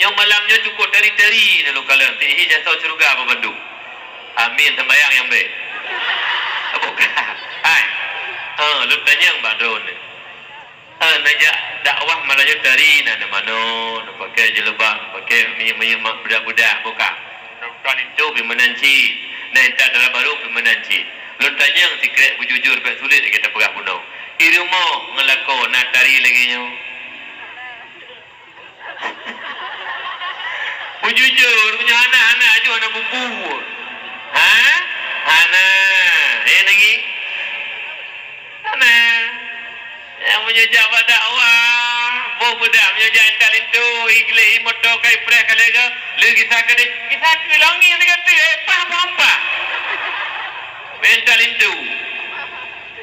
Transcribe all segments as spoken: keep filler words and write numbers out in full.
Nyoe malam nyoe cukôp tari-tari na lôn kalon, tiep hi jasoe syeuruga bandum. Amin, sembahyang nyang bèk. Bukan. Hai. Ha, lôn tanyong bak droeneuh. Ha, neujak dakwah malam nyoe tari na, na manoe, na pakai jilbab, na pakai minyeuk-minyeuk mak beudak-beudak, bukan. Na linto pih meunan cit. Na intat dara barô pih meunan cit. Lôn tanyong sikrek beujujur, bèk sulet lagèe tapeugah bunoe. I rumoh ngon lakoe na tari lagèe nyoe? Beujujur, meunyoe hana, hana, aju hana bubu. Ha? Hana. Eh, nangis? Hana. Nyang meunyoe jak bak dakwah, boh beudak meunyoe jak intat linto, i gleh, i moto, ka i preh, ka lhèe goe, lé gisa keudéh, gisa keu lôn ngieng sigoe teuk, eh, pah, pah, pah. Intat linto.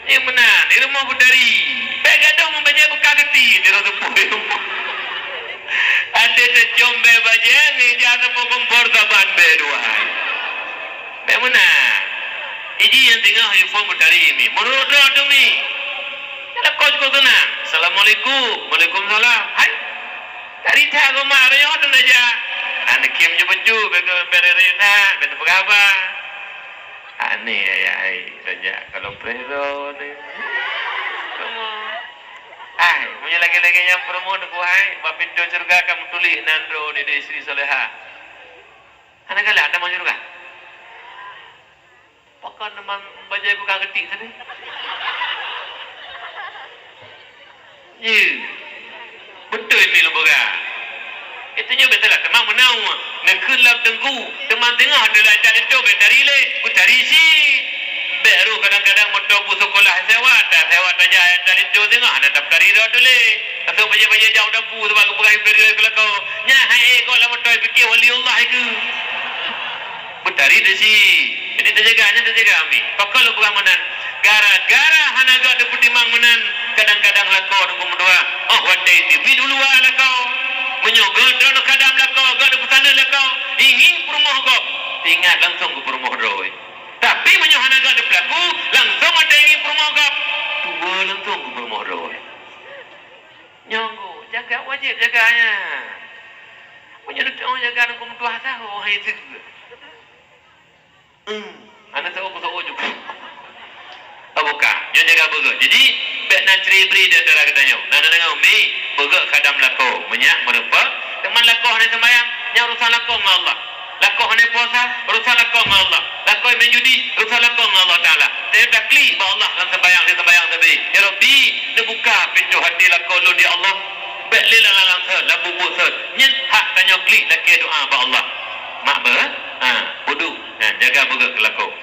Nyang meunan, di rumoh beutari. Bèk gadôh meubajèe beuka geuti, di rumoh seupôt. Até teucom bèe bajèe, ngeja seupôt kompor saban bèe dua. Bèk meunan. Iji nyang teungoh iphon beutari mi. Meunurot droe tu mi. Nyang lakoe cukôp seunang. Assalamualaikum. Waalaikumsalam. Hai. Tari that keu mak roh nyoe tu neujak. Aneuk kim nyoe beujeuet, bèk, bèk rere that, bèk teupeugah haba. Aneh ayah ai, raja kalau preh droe ni. Kamu. Ai, meunyoe lagèe-lagèe nyang peurumoh teungku hai, bak pintoe syeuruga ka meutuléh nan droe ni di istri salehah. Hana galak tamong syeuruga. Pakon teuma bajèe buka geutik tadi. Ye. Beutôi mi lôn peugah. Itu nyoe bèk salah teuma meunan. Neukheun lam teungku, teuma teungoh neulheueh that linto bèk tari lé, beutari cit. Bèk roh kadang-kadang moto bu sekolah sewa, tasewa tajak that linto teungoh hana tapeuka ridho tu lé. Atau bajèe-bajèe jak u dapu sabab geupeugah iblih keu lakoe. Nyan hai ék gob lam moto pike waliullah keu. Beutari teuh cit. Jadi teujaga, nyan teujaga, Ami. Pakon lôn peugah meunan? Gara-gara hana gob teupeutimang meunan, kadang-kadang lakoe teungku meutuah, oh watèe teubiet u luwa lakoe. Meunyoe gob droeneuh khadam lakoe, gob teupeusaneut lakoe, ingin peurumoh gob, teuingat langsong keu peurumoh droe. Tapi meunyoe hana gob teupeulaku, langsong watèe ingin peurumoh gob, tuwoe langsong keu peurumoh droe. Nyoe gob, jaga wajéb jaga nyan. Meunyoe teupeue jaga teungku meutuah sahoe hai teuk. Hmm, hana tahu aku tahu juga. Oh, bukan. Nyoe jaga beugöt. Jadi, bèk na cerai-berai di antara geutanyoe. Na deungoe, mi, beugöt khadam lakoe. Meunyak, meureumpok, teuma lakoe hana sembahyang, nyan urusan lakoe ngon Allah. Lakoe hana puasa, urusan lakoe ngon Allah. Lakoe main judi, urusan lakoe ngon Allah Taala. Tapi taklik bak Allah lam sembahyang, di sembahyang sabe. Ya Rabbi, neubuka pintoe hati lakoe lôn, ya Allah. Bèk lé lam lalang sot, lam bubu sot. Nyan hak tanyoe klik lakèe doa bak Allah. Mak beu? Ha, wudu. Ha, jaga beugöt keu lakoe.